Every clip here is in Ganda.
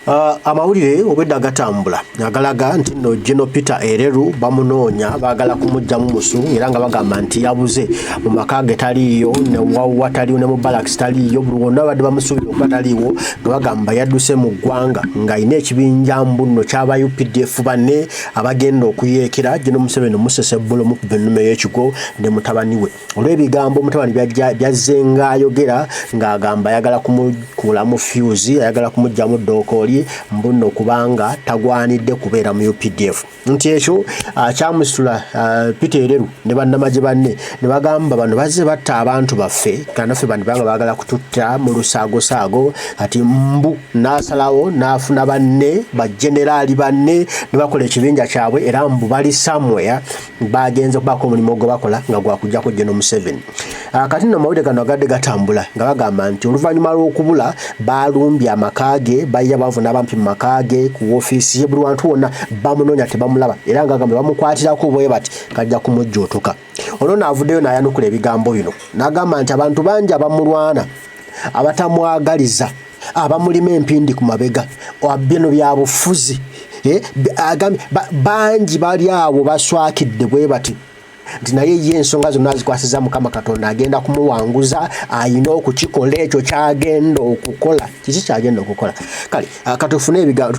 Amawulire obwedda gatambula agalaga nti nno General Peter Ereru bamunoonya, baagala kumuggyamu musu, era nga bagamba nti yabuze mu maka ge, taliiyo, ne wawwa taliiwo, ne mu barracks taliiyo, buli wonna babadde bamusuubira okuba taliiwo, nga bagamba yadduse mu ggwanga ng'alina ekibinja mbu nno ky'aba UPDF banne abagenda okuyeekera General Museveni omusesebbula omukuba ennume y'ekigwo ne mutabani we. Olw'ebigambo omutabani byazzenga ayogera ng'agamba ayagala kumukuulamu fuse, ayagala kumuggyamu ddookooli mbu nno kubanga tagwanidde kubeera mu UPDF, nti ekyo kyamusitula Peter Ereru ne bannamagye banne ne bagamba bano bazze batta abantu baffe, kanaffe bano banga baagala kututta mu lusaagosaago. Kati mbu n'asalawo n'afuna banne, bageneraali banne, ne bakola ekibinja kyabwe, era mbu bali somewhere bagenze okubaako omulimu gwe bakola nga gwakujjako General Museveni. Kati nno amawulire gano agadde gatambula nga bagamba nti oluvannyuma lw'okubula baalumbye amaka ge, bajja bavuna abampi mu maka ge, ku woofiisi ye, buli wantu wonna bamunoonya tebamulaba, era nga bagamba bamukwatirako bwe bati kajja kumujjuutuka. Olwo n'avuddeyo n'ayanukula ebigambo bino n'agamba nti abantu bangi abamulwana, abatamwagaliza, abamulima empindi ku mabega, bino bya bufuzi. Agambye bangi bali awo baswakidde bwe bati, nti naye ye ensonga zonna azikwasiza Mukama Katonda, agenda kumuwanguza, ayina okukikola ekyo kyagenda okukola. Kiki kyagenda okukola? Kale katufune ebigambo,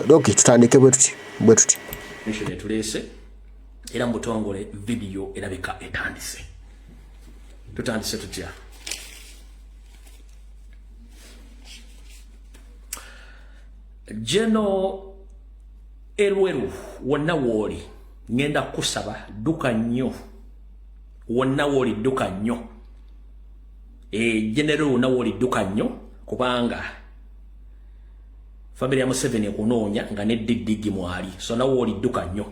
okay, tutandike bwe tuti bwe tuti. Mission etuleese era mu butongole vidiyo erabika etandise. Tutandise tutya? Geno Elweru, wonna wooli ngenda kukusaba dduka nnyo, wonna wooli dduka nnyo. General, wonna wooli dduka nnyo, kubanga family ya Museveni ekunoonya nga ne diddigi mwali, so nawe wooli dduka nnyo.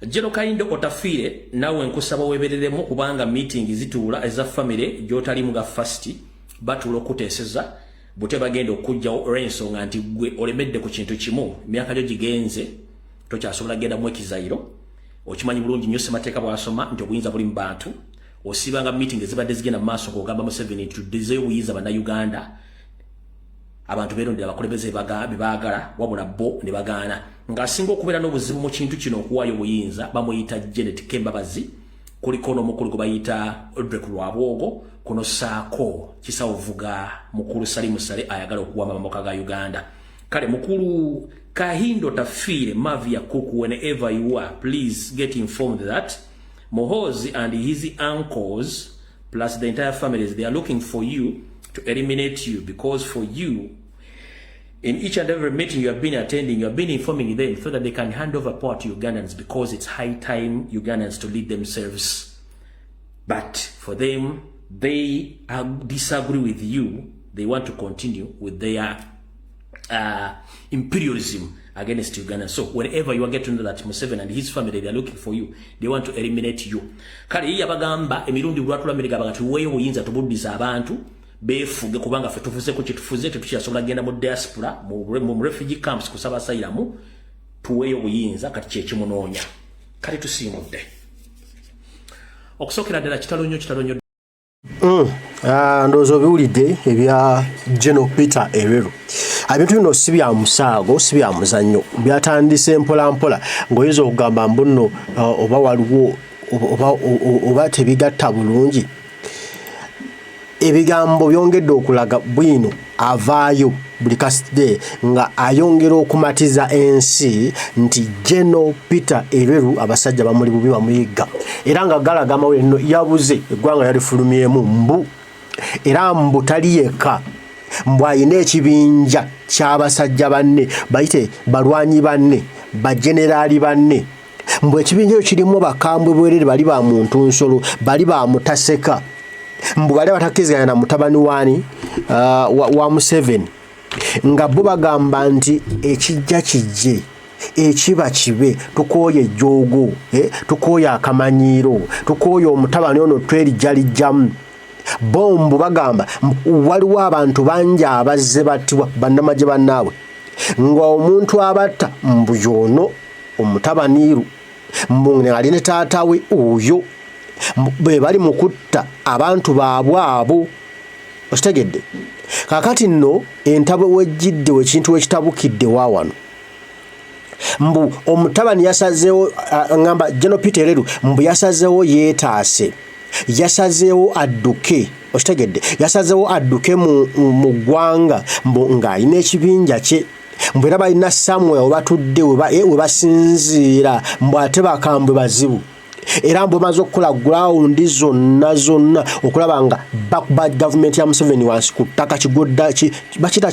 Geno Kayindo Otafiire, naawe nkusaba weebereremu, kubanga meeting zituula eza family gy'otalimu nga first batuula okuteeseza bute bagenda okujjawo, olw'ensonga nti gwe olemedde ku kintu kimu, emyaka gyo gigenze, tokyasobola genda mu ekizayiro. Okimanyi bulungi nnyo ssemateeka bw'asoma nti obuyinza buli mu bantu. Osibanga meeting ezibadde zigenda mu maaso ng'ogamba Museveni nti tuddizeeyo obuyinza Bannayuganda, abantu beerondera abakulembeze be baagala, wabula bo ne bagaana. Ng'asinga okubeera n'obuzibu mu kintu kino okuwaayo obuyinza bamuyita Janet Kembabazi, kuliko n'omukulu gwe bayita Odrek Rwabwogo, kuno saako kisawo vuga mukulu Salimu Sale ayagala okuwamba amamoka ga Uganda. Kale mukulu Kahindo Tafiire Mavia Kuku, whenever you are, please get informed that Muhoozi and his uncles plus the entire families, they are looking for you to eliminate you, because for you, in each and every meeting you have been attending, you have been informing them so that they can hand over power to Ugandans, because it's high time Ugandans to lead themselves. But for them, they disagree with you. They want to continue with their imperialism against Uganda. So whenever you are getting to that Museveni and his family, they are looking for you. They want to eliminate you. Kale ye yabagamba emirundi lwatula mirega bagati weyo obuyinza tubuddiza abantu beefuge, kubanga ffe tufuze ku kyetufuze, tetukyasobola genda mu diaspora, mu refugee camps kusaba asylum, tuweeyo obuyinza. Kati kyekimunoonya. Kale tusiimudde okusookera ddala, kitalo nnyo, kitalo nnyo. Ndowooza obiwulidde ebya General Peter Ereru. Ebintu bino si bya musaago, si bya muzannyo, byatandise mpola mpola ng'oyinza okugamba mbu nno oba waliwo oba tebigatta bulungi. Ebigambo byongedde okulaga bwino avaayo buli kasidde nga ayongera okumatiza ensi nti General Peter Ereru abasajja bamuli bubi, bamuyigga, era nga galaga amawulire nno yabuze, eggwanga yalifulumyemu mbu, era mbu tali yekka, mbu ayina ekibinja ky'abasajja banne, bayite balwanyi banne, bageneraali banne, mbu ekibinja ekyo kirimu bakambwe bwerere, bali ba muntu nsolo, bali ba mutaseka, mbu bali abatakkiriziganya na mutabani wani wa Museveni, nga bo bagamba nti ekijja kijje, ekiba kibe, tukooye ejjoogo, tukooye akamanyiiro, tukooye omutabani ono twerijjalijjamu. Bombu bagamba waliwo abantu bangi abazze battibwa bannamagye bannaabwe, ng'omuntu abatta mbu y'ono omutabaniiru, mbu ali ne taata we oyo, be bali mu kutta abantu baabwe abo. Okitegedde? Kaakati nno entabwe wejjidde, wekintu wekitabukidde wa wano, mbu omutabani yasazeewo, ngamba General Peter Ereru, mbu yasazeewo yeetaase, yasazeewo adduke. Okitegedde? Yasazeewo adduke mu ggwanga, mbu ng'alina ekibinja kye, mbu era balina somewhere webatudde, we basinziira, mbu ate bakambwe bazibu, era mbu bamaze okukola ground zonna zonna okulaba nga bakuba gavumenti ya Museveni wansi ku ttaka. Kigodda bakita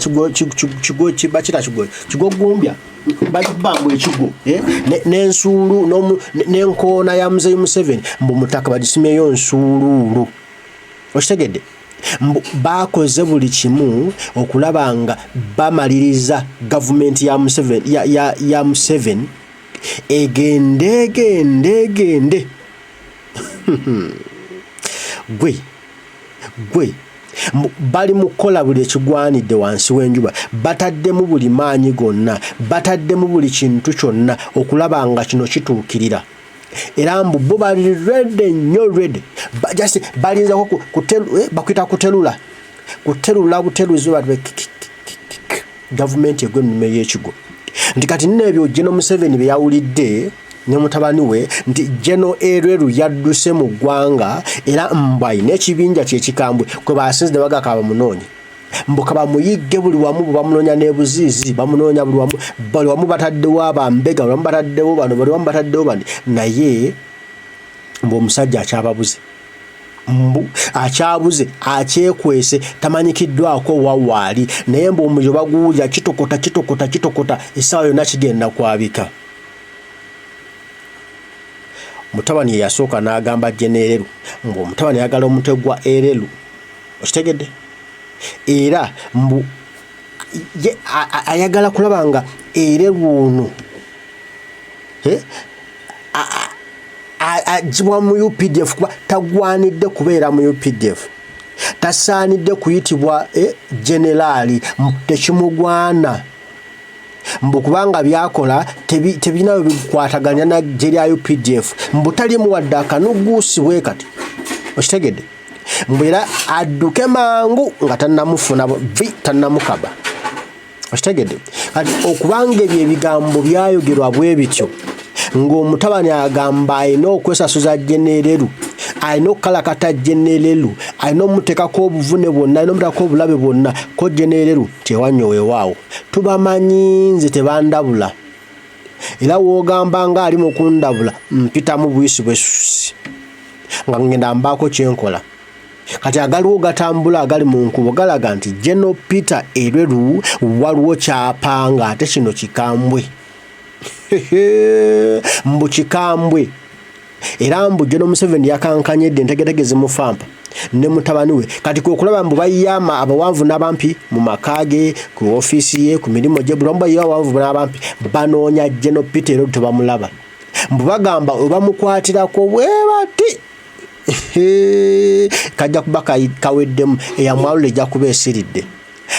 bakita kigogumbya, bagibambu ekigo n'ensuulu n'enkoona ya Muzeyi Museveni, mbu mu ttaka bagisimyeyo nsuuluulu. Okitegedde? Mbu bakoze buli kimu okulaba nga bamaliriza gavumenti ya Museveni, ya Museveni egende, egende, egende. Gwe gwe bali mu kukola buli ekigwanidde wansi w'enjuba, bataddemu buli maanyi gonna, bataddemu buli kintu kyonna okulaba nga kino kituukirira, era mbu bo bali ready nnyo, ready. Just balinzako bakuyita kuterula, kuterula buteruzi, bati gavumenti egwa ennume y'ekigo. Nti kati nno ebyo General Museveni bye yawulidde ne mutabani we nti General Ereru yadduse mu ggwanga, era mbu alina ekibinja kye ekikambwe kwe basinze, ne bagaka bamunoonye, mbu kabamuyigge buli wamu. Bwe bamunoonya n'ebuziizi, bamunoonya buli wamu, buli wamu bataddewo abambega, buli wamu bataddewo bano, buli wamu bataddewo bano, naye mbu omusajja akyababuze, mbu akyabuze, akyekwese, tamanyikiddwako wawaali, naye mbu omuliro baguwulira kitokota, kitokota, kitokota, essaawa yonna kigenda kwabika. Mutabani ye yasooka n'agamba General mbu omutabani ayagala omutwe gwa Ereru. Okitegedde? Era mbu ye ayagala kulaba nga Ereru ono agibwa mu UPDF, kuba tagwanidde kubeera mu UPDF, tasaanidde kuyitibwa generaali, tekimugwana, mbu kubanga byakola tebirina bwe bikwataganya na ggye lya UPDF, mbu talimu wadde akanuguusi bwe kati. Okitegedde? Mbu era adduke mangu nga tannamufuna vi, tannamukaba. Okitegedde? Kati okubanga ebyo ebigambo byayogerwa bwe bityo, ng'omutabani agamba alina okwesasuza General, alina okukalakata General, alina omuteekako obuvune bwonna, alina omuteekako obulabe bwonna, ko General tewannyo weewaawo, tubamanyi, nze tebandabula, era woogamba nga ali mu kundabula mpitamu buyisi bwesusi nga ngenda mbaako kyenkola. Kati agaliwo gatambula, agali mu nkubo galaga nti General Peter Ereru waliwo kyapanga, ate kino kikambwe, mbu kikambwe, era mbu General Museveni yakankanyedde, entegetege zimufampa ne mutabani we. Kati kwe kulaba mbu bayama abawanvu n'abampi mu maka ge, ku ofiisi ye, ku mirimu gye, buli wamu bayiwa abawanvu n'abampi, banoonya General Peter Ereru, tebamulaba. Mbu bagamba we bamukwatirako bwe bati, kajja kuba kaweddemu, eyamwalula ejja kuba esiridde,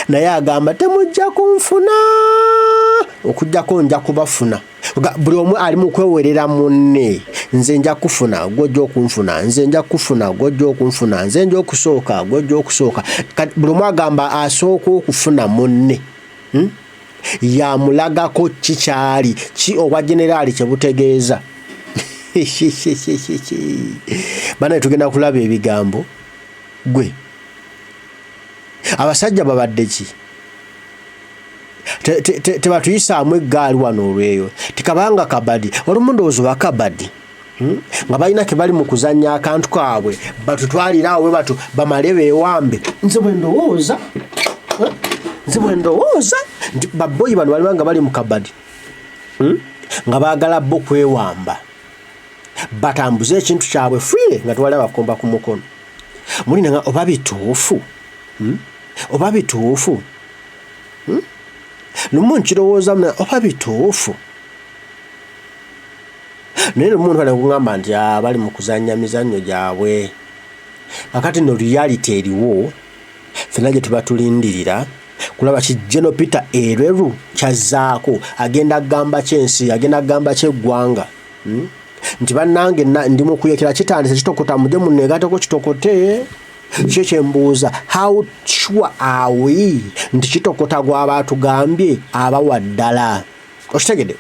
naye agamba temujja kunfuna okugjako nja kubafuna. Buli omu ali mu kwewerera munne, nze nja kufuna, gwojja okunfuna, nze nja kufuna, gwojja okunfuna, nze nja okusooka, gwojja okusooka. Buli omu agamba asooka okufuna munne, Yamulagako ki kyali ki obwa generaali kye butegeeza. Banaye tugenda kulaba ebigambo. Gwe abasajja babadde ki? Tebatuyisaamu eggaali wano olweyo, tikabanga kabadi, olumu ndowooza oba kabadi, Nga balina ke bali mu kuzannya akantu kaabwe, batutwalire awo bwe batyo bamale beewambe. Nze bwe ndowooza, nze bwe ndowooza nti babboyi bano baliba nga bali mu kabadi, Nga baagala bo kwewamba, batambuze ekintu kyabwe freely nga tewali abakomba ku mukono. Mulina nga oba bituufu, Oba bituufu, Lumu nkirowooza oba bituufu, naye lumu ntwala kugamba nti bali mu kuzannya mizannyo gyabwe. Kakati no reality eriwo, ffenna gye tuba tulindirira kulaba ki General Peter Ereru kyazzaako, agenda kugamba ki ensi, agenda kugamba ki eggwanga, Nti bannange ndi mu kuyekera, kitandise kitokota, mujje munneegatteko kitokote. Kyo kyembuuza, how sure are we nti Kitokota gw'aba atugambye abawa ddala? Okitegedde?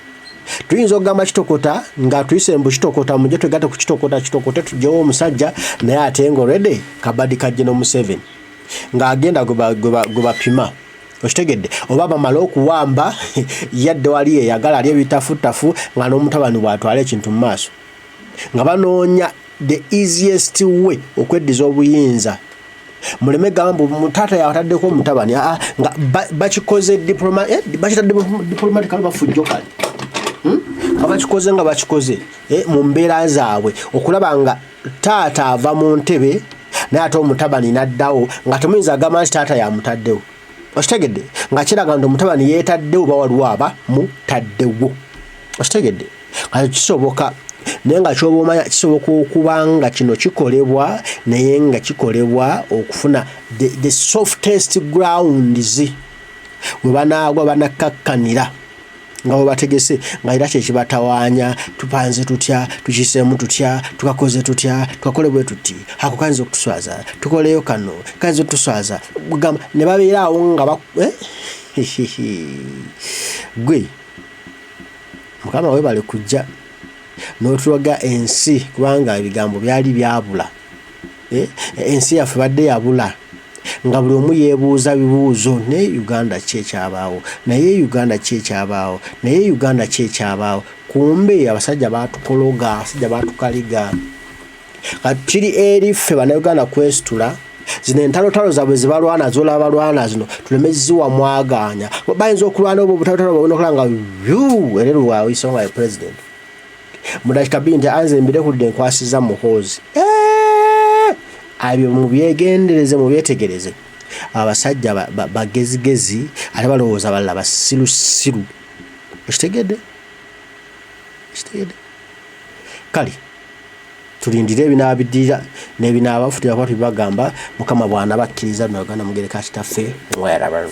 Tuyinza okugamba Kitokota nga tuyise mbu Kitokota mujje twegatte ku Kitokota, Kitokote tugyewo omusajja, naye ate nga already kabadi ka General Museveni ng'agenda gwe bapima. Okitegedde? Oba bamale okuwamba yadde wali eyagala ali ebitafutafu nga n'omutabani bw'atwala ekintu mu maaso, nga banoonya the easiest way okweddiza obuyinza. Muleme gamba mbu taata yataddeko omutabani, aa, nga bakikoze bakita diplomatically, bafujjo kale. Nga bakikoze nga bakikoze mu mbeera zaabwe okulaba nga taata ava mu ntebe naye ate omutabani n'addawo, nga temuyinza agamba nti taata yamutaddewo. Okitegedde? Nga kiraga nti omutabani yeetaddewo, ba waliwo aba mutaddewo. Okitegedde? Kati kisoboka, naye nga kyoba omanya kisoboka okuba nga kino kikolebwa, naye nga kikolebwa okufuna the softest grounds we banaagwa banakkakkanira nga bwe bategese, nga era kyekibatawaanya. Tupanze tutya? Tukiseemu tutya? Tukakoze tutya? Tukakole bwe tuti, ako kayinza okutuswaza, tukoleyo kano kayinza okutuswaza. Gamba ne babeera awo nga eh? Gwe Mukama webale kujja n'otulaga ensi, kubanga ebigambo byali byabula. Ensi yaffe badde yabula, nga buli omu yeebuuza bibuuzo, naye Uganda ki ekyabaawo? Naye Uganda ki ekyabaawo? Naye Uganda ki ekyabaawo? Kumbe abasajja batukologa, abasajja batukaliga. Kati kiri eri ffe Bannayuganda kwesitula. Zino entalotalo zaabwe zebalwana, zolaba balwana zino, tuleme ziwa mwagaanya. Bayinza okulwana obwo obutalotalo bwabwe nokola nga yu era lwawiso nga ye president mu dakika 2 nti anze mbirekudde, nkwasiza Muhoozi. Ebyo mubyegendereze, mubyetegereze. Abasajja bagezigezi, ate balowooza balala basirusiru. Okitegedde? Okitegedde? Kale tulindire ebinaabiddirira n'ebinaaba futira, kuba tubibagamba. Mukama bw'anabakkiriza, Uganda mugereka kitaffe mweraba.